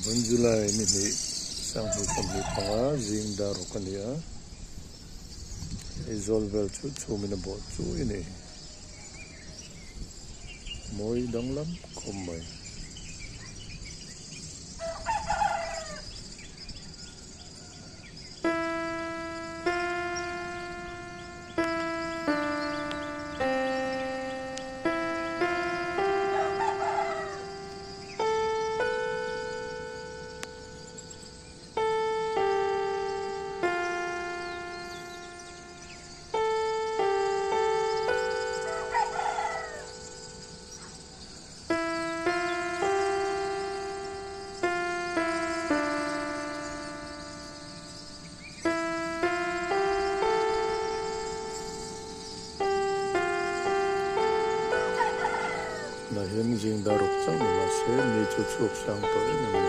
June July ni hnih sanghnih 25 zing dar ruk a ni a, Aizawl vel chu chhumin a bawh chui a ni. Mawi danglam khawp mai. Tunah hian zing dar ruk chauh ni mahse ni chu chhuak sang tawh em em mai.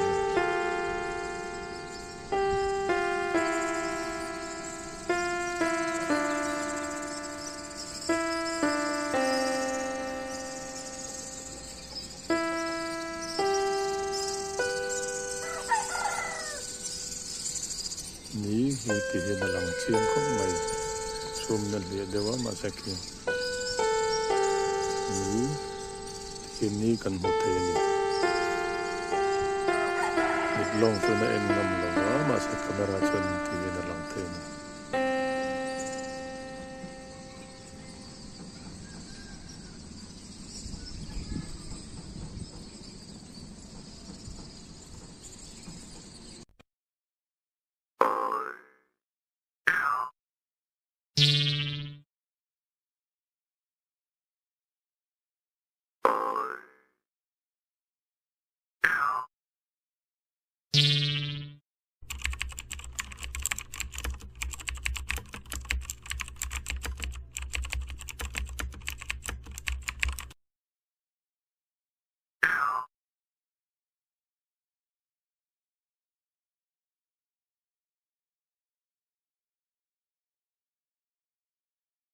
Ni hi ti hian a lang chiang khawp mai. Chhumna hliah deuh a mahse khi ni ti hian ni kan hmu thei a ni. Mit lawng chuan a en ngam lo va mahse camera chuan ti hian a lang thei a ni.